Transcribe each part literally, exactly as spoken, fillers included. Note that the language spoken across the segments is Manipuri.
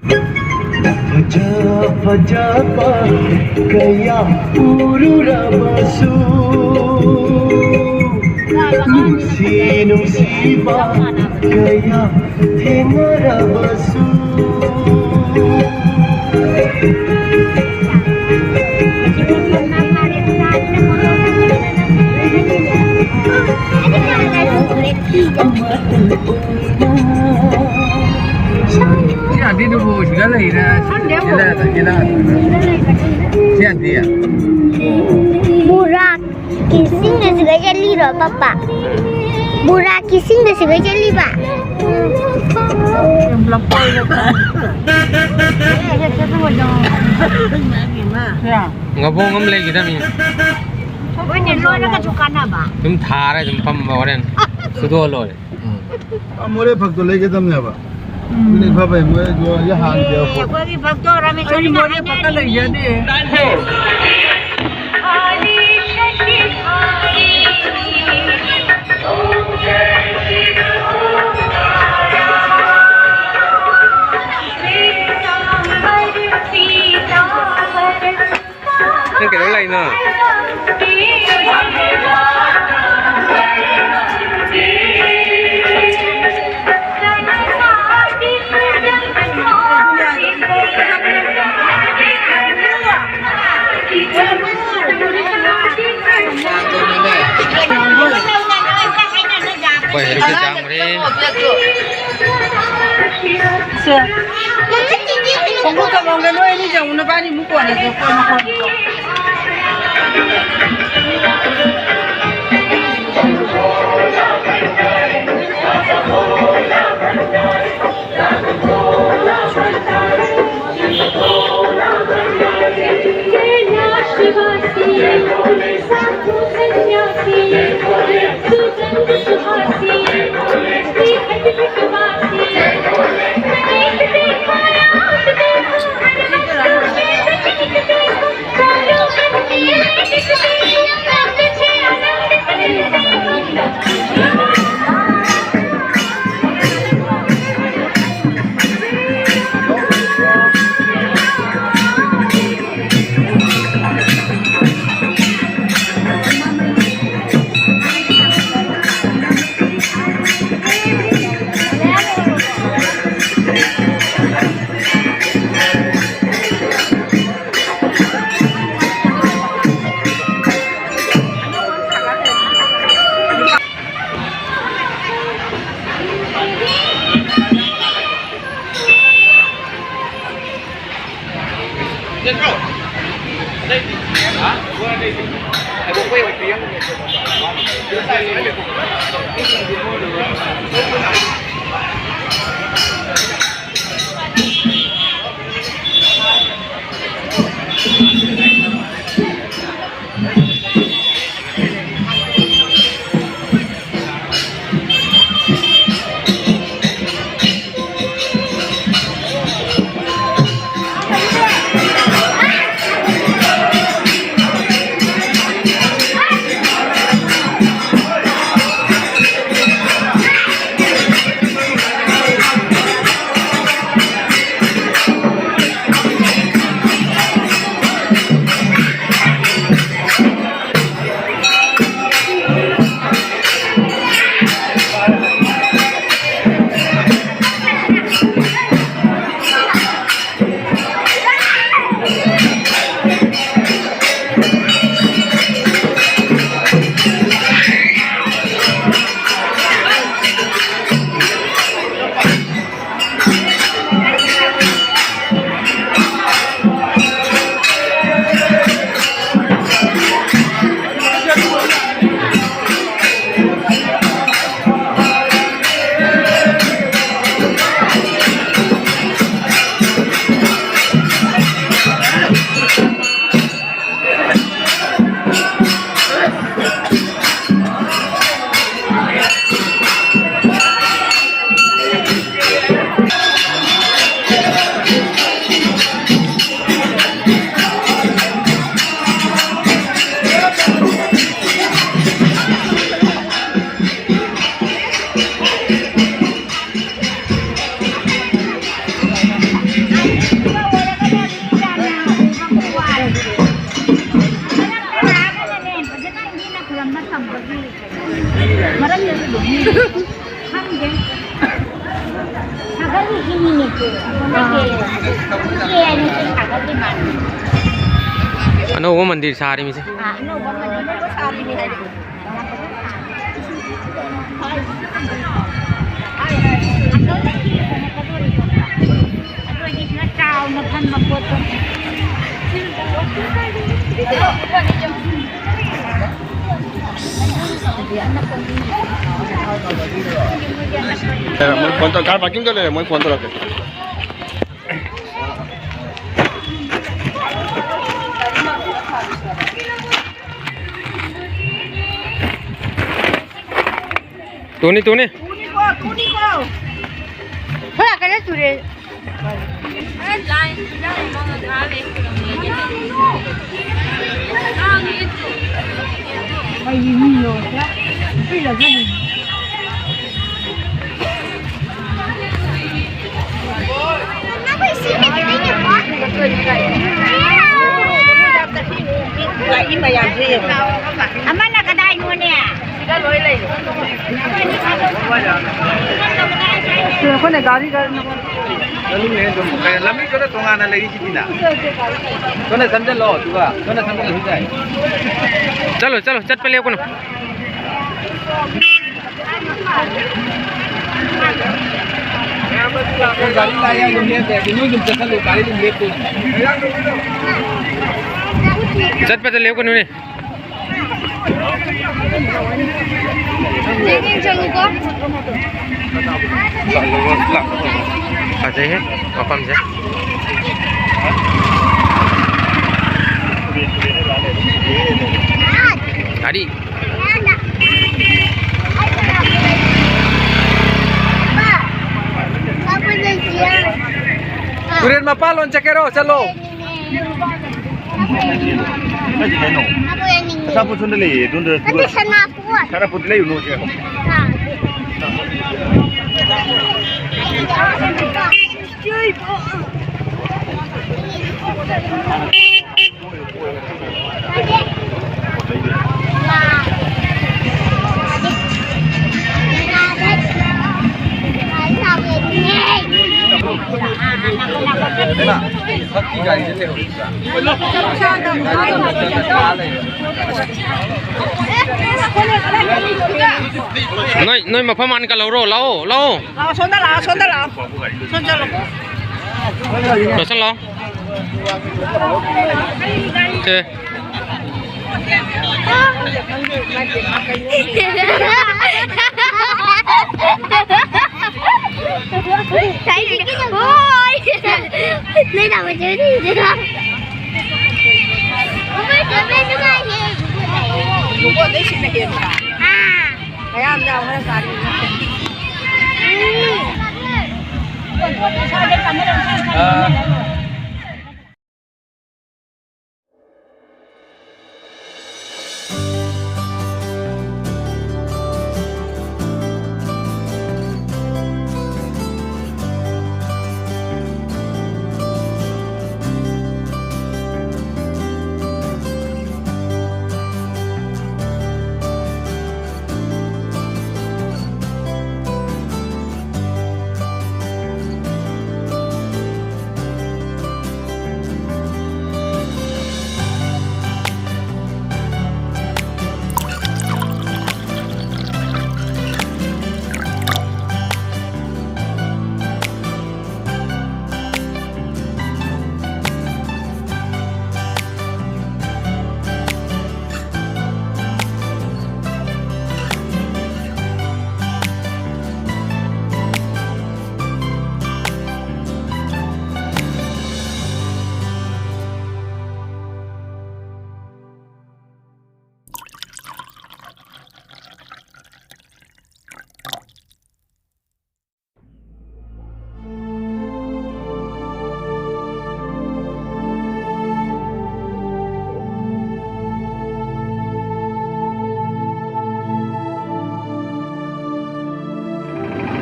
ꯐꯖ ꯐꯖꯕ ꯀꯌꯥ ꯎꯔꯨꯔꯕꯁꯨ, ꯅꯨꯡꯁꯤ ꯅꯨꯡꯁꯤꯕ ꯀꯌꯥ ꯊꯦꯡꯅꯔꯕꯁꯨ꯫ ꯁꯤ ꯑꯟꯇꯤꯗꯨꯕꯨ ꯁꯤꯗ ꯂꯩꯔꯤꯔꯥ? ꯈꯪꯗꯦ꯫ ꯁꯤꯗ, ꯁꯤꯗ꯫ ꯁꯤ ꯑꯟꯇꯤ꯫ ꯕꯨꯔꯥ ꯀꯤꯁꯤꯡꯗ ꯁꯤꯒ ꯆꯠꯂꯤꯔꯣ, ꯄꯄꯥ? ꯕꯨꯔꯥ ꯀꯤꯁꯤꯡꯗ ꯁꯤꯒ ꯆꯠꯂꯤꯕ? ꯌꯥꯝ ꯂꯞꯄ ꯑꯣꯏꯔꯦ꯫ ꯉꯕꯣꯡ ꯑꯃ ꯂꯩꯒꯗꯕꯅꯤ꯫ ꯍꯣꯏꯅꯦ, ꯂꯣꯏꯔꯒꯁꯨ ꯀꯥꯟꯅꯕ꯫ ꯑꯗꯨꯝ ꯊꯥꯔ ꯑꯗꯨꯝ ꯐꯝꯕ ꯍꯣꯔꯦꯟ꯫ ꯁꯨꯗꯣꯛꯑ ꯂꯣꯏꯔꯦ꯫ ꯎꯝ꯫ ꯑ, ꯃꯣꯔꯦ ꯐꯛꯇꯣ ꯂꯩꯒꯗꯕꯅꯦꯕ꯫ ꯎꯝ꯫ ꯑꯗꯨꯅ ꯏꯐ ꯐꯩ, ꯃꯣꯔꯦ ꯌꯣ-, ꯌꯥ ꯍꯥꯟꯅꯗꯤ ꯑꯩꯈꯣꯏ꯫ ꯑꯩꯈꯣꯏꯒꯤ ꯐꯛꯇꯣ ꯔꯥꯃꯦꯁꯣꯔꯤ ꯑꯩ ꯃꯣꯔꯦ ꯐꯛꯇ ꯂꯩꯖꯗꯦ꯫ ꯅꯪ ꯀꯩꯗꯧ ꯂꯥꯛꯏꯅꯣ? ꯍꯣꯏ, ꯍꯦꯔꯣ ꯀꯦ ꯆꯥꯝꯃ꯫ ꯁꯦ꯫ ꯈꯣꯡꯎꯞ ꯀꯃꯣꯟꯒ ꯅꯣꯏ ꯑꯅꯤ ꯆꯪꯉꯨ, ꯅꯕꯥꯅꯤ ꯑꯃꯨꯛ ꯀꯣꯟꯅ ꯆꯠꯀꯣ, ꯅꯈꯣꯟ꯫ ꯃꯔꯝꯗꯁꯨ ꯑꯗꯨꯝ ꯈꯪꯗꯦ꯫ ꯁꯥꯒꯠꯂꯤꯁꯤꯅꯤꯅꯦ꯫ ꯑꯥ꯫ ꯁꯥꯒꯠꯂꯤ ꯃꯥꯜꯂꯤ꯫ ꯑꯅꯧꯕ ꯃꯟꯗꯤꯔ ꯁꯥꯔꯤꯃꯤꯁꯦ꯫ ꯑꯥ, ꯑꯅꯧꯕ ꯃꯟꯗꯤꯔ ꯁꯥꯔꯤꯅꯤ ꯍꯥꯏꯔꯤ꯫ ꯑꯗꯨ ꯑꯣꯏꯗꯤ ꯈꯔ ꯆꯥꯎꯅ ꯐꯝꯕ ꯄꯣꯠꯇꯣ꯫ ꯃꯣꯏ ꯐꯣꯟ ꯇꯧ, ꯀꯥꯔ ꯄꯥꯔꯀꯤꯡꯗ ꯂꯩꯔꯦ, ꯃꯣꯏ ꯐꯣꯟ ꯇꯧꯔꯛꯀꯦ꯫ ꯇꯨꯅꯤ, ꯇꯨꯅꯤ꯫ ꯍꯣꯏ, ꯀꯩꯅꯣ ꯆꯨꯔꯦ꯫ ꯑꯃꯅ ꯀꯗꯥꯏꯅꯣꯅꯦ? ꯑꯩꯈꯣꯏꯅ ꯒꯥꯔꯤ, ꯒꯥꯔꯤ ꯆꯠꯂꯨꯅꯦ ꯑꯗꯨꯝ꯫ ꯀꯩꯅꯣ, ꯂꯝꯕꯤ ꯆꯠꯂ ꯇꯣꯉꯥꯟꯅ ꯂꯩꯔꯤꯁꯤꯗꯤꯅ꯫ ꯁꯣꯝꯗ ꯁꯝꯖꯜꯂꯣ, ꯑꯗꯨꯒ ꯁꯣꯝꯗ ꯁꯝꯖꯜꯂꯁꯨ ꯌꯥꯏ꯫ ꯆꯠꯂꯣ, ꯆꯠꯂꯣ, ꯆꯠꯄ ꯂꯦꯞꯀꯅꯨ꯫ ꯒꯥꯔꯤ ꯂꯥꯛꯑꯦ, ꯑꯗꯨꯝ ꯂꯦꯞꯄꯦ꯫ ꯑꯗꯨ ꯅꯣꯏ ꯑꯗꯨꯝ ꯆꯠꯁꯜꯂꯨ, ꯒꯥꯔꯤ ꯑꯗꯨꯝ ꯂꯦꯞꯇꯣꯏꯅꯤ꯫ ꯆꯠꯄꯗ ꯂꯦꯞꯀꯅꯨꯅꯦ꯫ ꯐꯖꯩꯍꯦ ꯃꯐꯝꯁꯦ꯫ ꯒꯥꯔꯤ꯫ ꯇꯨꯔꯦꯟ ꯃꯄꯥꯜꯂꯣꯝ ꯆꯠꯀꯦꯔꯣ? ꯆꯠꯂꯣ꯫ ꯀꯩꯅꯣ? ꯑꯆꯥꯄꯣꯠ ꯁꯣꯝꯗ ꯂꯩꯌꯦ, ꯑꯗꯣꯝꯗ ꯅꯠꯇꯦ, ꯁꯅꯥꯄꯣꯠ꯫ ꯁꯅꯥꯄꯣꯠꯇꯤ ꯂꯩꯔꯨꯅꯨ ꯍꯧꯖꯤꯛ꯫ ꯍꯥ꯫ ꯅꯣꯏ, ꯅꯣꯏ ꯃꯐꯝ ꯍꯥꯟꯅ ꯀꯜꯍꯧꯔꯣ꯫ ꯂꯥꯛꯑꯣ, ꯂꯥꯛꯑꯣ꯫ ꯂꯥꯛꯑꯣ, ꯁꯣꯝꯗ ꯂꯥꯛꯑꯣ, ꯁꯣꯝꯗ ꯂꯥꯛꯑꯣ꯫ ꯁꯣꯝ ꯆꯠꯂꯣ꯫ ꯂꯣꯏꯁꯜꯂꯣ꯫ ꯁꯦ꯫ ꯍꯣꯏ꯫ ꯅꯣꯏ ꯇꯥꯃꯣ ꯆꯦ ꯍꯣꯏꯗꯤ ꯌꯦꯡꯗꯣꯏꯔꯣ? ꯃꯉꯣꯟꯗꯩ ꯁꯤꯅ ꯍꯦꯟꯕ꯭ꯔꯥ? ꯑꯥ꯫ ꯃꯌꯥꯝ ꯌꯥꯎ ꯈꯔ ꯆꯥꯅꯤ꯫ ꯎꯝ꯫ ꯑꯥ꯫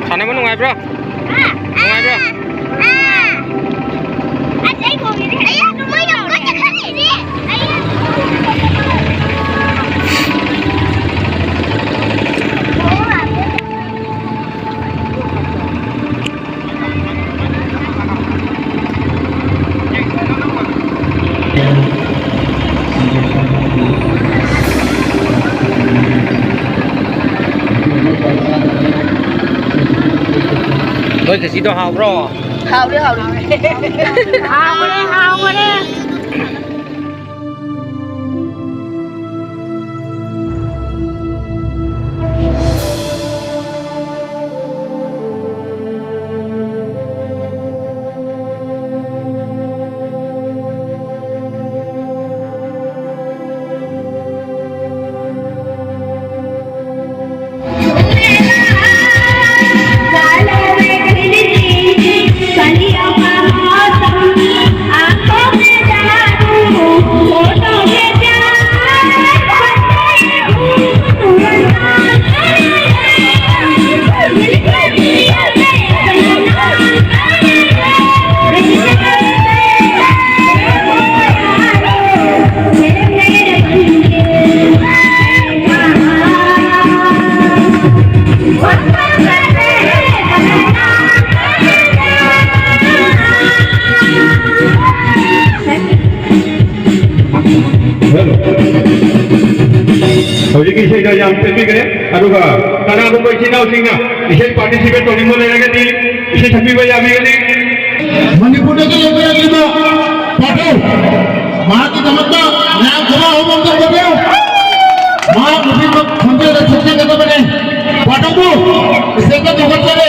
ꯁꯥꯟꯅꯕ ꯅꯨꯡꯉꯥꯏꯕ꯭ꯔꯣ? ꯅꯨꯡꯉꯥꯏꯕ꯭ꯔꯣ? ꯑꯁ, ꯑꯩ ꯈꯣꯡꯁꯤꯗꯤ ꯀꯩꯅꯣ ꯇꯧꯔꯦ꯫ ꯅꯣꯏ ꯈꯦꯆꯤꯗꯣ ꯍꯥꯎꯕ꯭ꯔꯣ? ꯍꯥꯎꯔꯦ, ꯍꯥꯎꯔꯦ꯫ ꯍꯥꯎꯔꯦ, ꯍꯥꯎꯔꯦ꯫ ꯍꯧꯖꯤꯛꯀꯤ ꯏꯁꯩꯗꯣ ꯌꯥꯝ ꯄꯦꯟꯕꯤꯈ꯭ꯔꯦ꯫ ꯑꯗꯨꯒ ꯀꯅꯥꯒꯨꯝꯕ ꯏꯆꯤꯟ ꯏꯅꯥꯎꯁꯤꯡꯅ ꯏꯁꯩ participate ꯇꯧꯅꯤꯡꯕ ꯂꯩꯔꯒꯗꯤ ꯏꯁꯩ ꯁꯛꯄꯤꯕ ꯌꯥꯕꯤꯒꯅꯤ꯫ ꯃꯅꯤꯄꯨꯔꯗꯒꯤ ꯂꯦꯡꯕꯤꯔꯛꯂꯤꯕ ꯄꯥꯎꯊꯧ, ꯃꯍꯥꯛꯀꯤꯗꯃꯛꯇ ꯃꯌꯥꯝ ꯈꯨꯕꯥꯛ ꯑꯃꯃꯝꯇꯪ ꯄꯤꯕꯤꯌꯨ꯫ ꯃꯍꯥꯛ ꯅꯨꯄꯤꯃꯛ ꯈꯣꯟꯖꯦꯜꯗ ꯁꯛꯆꯒꯗꯕꯅꯤ꯫ ꯄꯥꯎꯊꯧꯕꯨ stageꯇ ꯀꯧꯈꯠꯆꯔꯤ꯫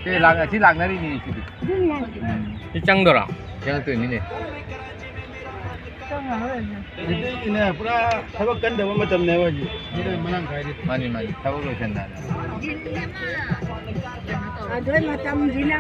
ꯁꯤ ꯂꯥꯛ-, ꯁꯤ ꯂꯥꯛꯅꯔꯤꯅꯤ ꯁꯤꯗꯤ꯫ ꯁꯤ ꯆꯪꯗꯣꯏꯔꯣ? ꯆꯪꯉꯛꯇꯣꯏꯅꯤꯅꯦ꯫ ꯍꯧꯖꯤꯛꯇꯤꯅꯦ, ꯄꯨꯔꯥ ꯊꯕꯛ ꯀꯟꯗꯕ ꯃꯇꯝꯅꯦꯕ ꯍꯧꯖꯤꯛ꯫ ꯁꯤꯗ ꯃꯔꯥꯡ ꯀꯥꯏꯔꯤ꯫ ꯃꯥꯅꯤ, ꯃꯥꯅꯤ, ꯊꯕꯛ ꯂꯣꯏꯁꯟꯅꯔꯦ꯫ ꯑꯗꯨ ꯃꯇꯝꯁꯤꯅ